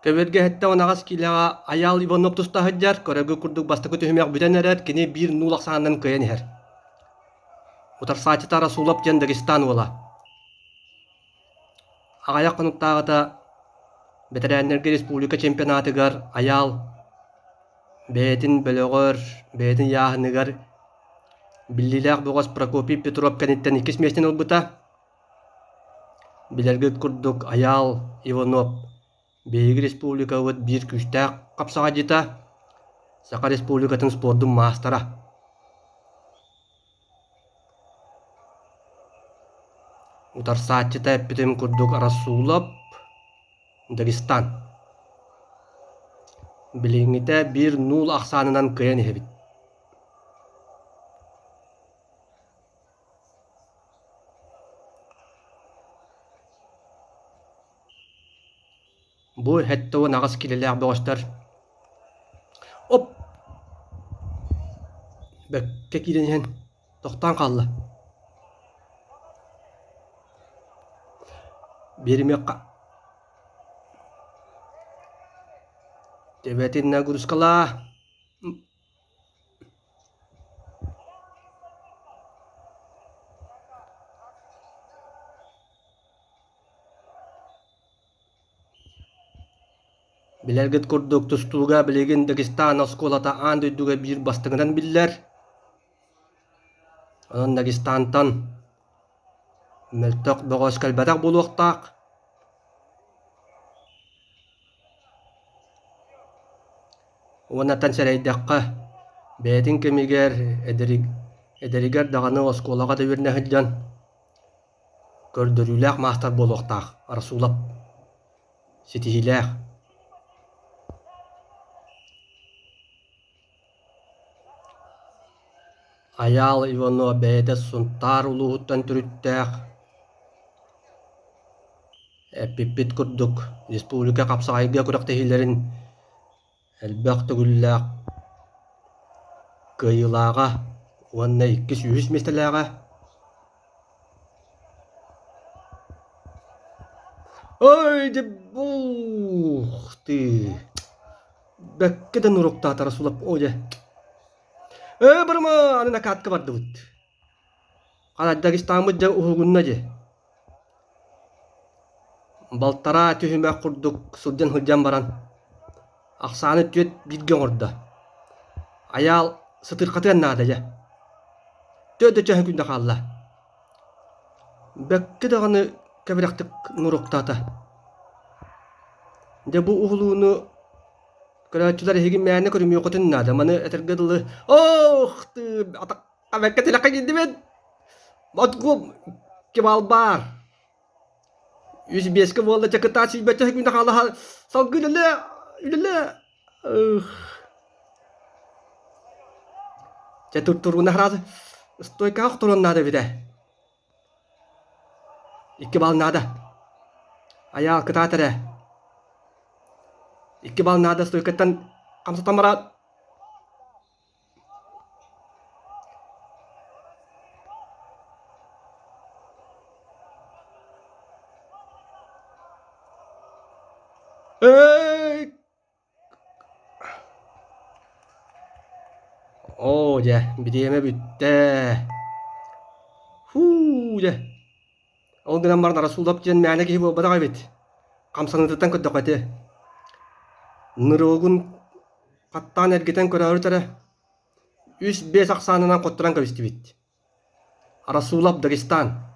Көбүөргэ 78 киилэҕэ Айаал Иванов туста сылдьар, көрөргүт курдук бастакы түһүмэх бүтэн эрэр, кини биир нуул ахсаанынан кыайан иһэр. Утарсааччыта Расулов диэн Дагестан уола. Аҕыйах хонуктааҕыта бэтэрээннэргэ республика чемпионатыгар Айаал бэйэтин бөлөҕөр, бэйэтин ыйааһыныгар биллиилээх бөҕөс Прокопий Петров кэнниттэн иккис миэстэни ылбыта. Билэргит курдук, Айаал Иванов биһиги республикабыт биир күүстээх хапсаҕайдьыта, Саха Республикатын спордун маастара. Утарсааччыта эппитим курдук Расулов, Дагестан. Билиҥҥитэ биир нуул ахсаанынан кыайан иһэбит. Бу 78 киилэлээх бөҕөстөр Оп! Бэккэ киирэн иһэн тохтоон хаалла. Биэримиэххэ. Төбөтүн нагрузкалаа. Билэргит курдук, тустууга билигин Дагестан оскуолата аан дойдуга биир бастыҥынан биллэр. Онон Дагестантан мөлтөх бөҕөс кэлбэтэх буолуохтаах. Уоннаттан сэрэйдэххэ, бэйэтин кэмигэр эдэригэр даҕаны оскуолаҕа да үөрэнэ сылдьан, көрдөрүүлээх маастар буолуохтаах Расулов ситиһиилээх. Айаал Иванов бэйэтэ Сунтаар улууһуттан төрүттээх, эппиппит курдук, республика хапсаҕайга күрэхтэһиилэрин элбэх төгүллээх кыайыылааҕа уонна иккис, үһүс миэстэлээҕэ. Ой, дьэ, ух ты! Бэккэ да нуруктаатара сулап, о дьэ. Ээ, барыма, аны накатка бардыбыт. Хана Дагестаммыт дьэ уһугунна дьэ. Балтараа түһүмэх курдук сылдьан-сылдьан баран, ахсааны түөрт бииргэ оҥордо. Айаал сытырхатыан наада дьэ. Түөрт да чаһы күндэ хаалла. Бэккэ даҕаны кэбирэхтик нуруктаата. Дьэ бу уһулууну көрөөччүлэр эһиги мээнэ көрүмүөххүтүн наада. Маны этэргэ дылы «Ох ты, атахха бэккэ тилэххэ киирдибит! Отгум кибалбаар! Үс биэскэ буолла чэ кытаат сүүрбэччэ күнэ хаалаһа салгыы үлэлээ, үлэлээ!» Дьэ туруна сразу стойкаҕа охторуон наада эбит ээ. Икки балл наада. Айаал кытаат эрэ. Икки балл наада стойкаттан хамсатан бараат. Эй! Оо дьэ, бириэмэ бүттэ. Һуу дьэ. Ол гынан баран Расулов диэн мээнэ киһи буолбатах эбит. Хамсаныытыттан көрдөххө ити. Нырыгын хаттаан эргитэн көрөөрүт эрэ. Үс биэс ахсаанынан хотторон кэбистибит. Расулов Дагестан.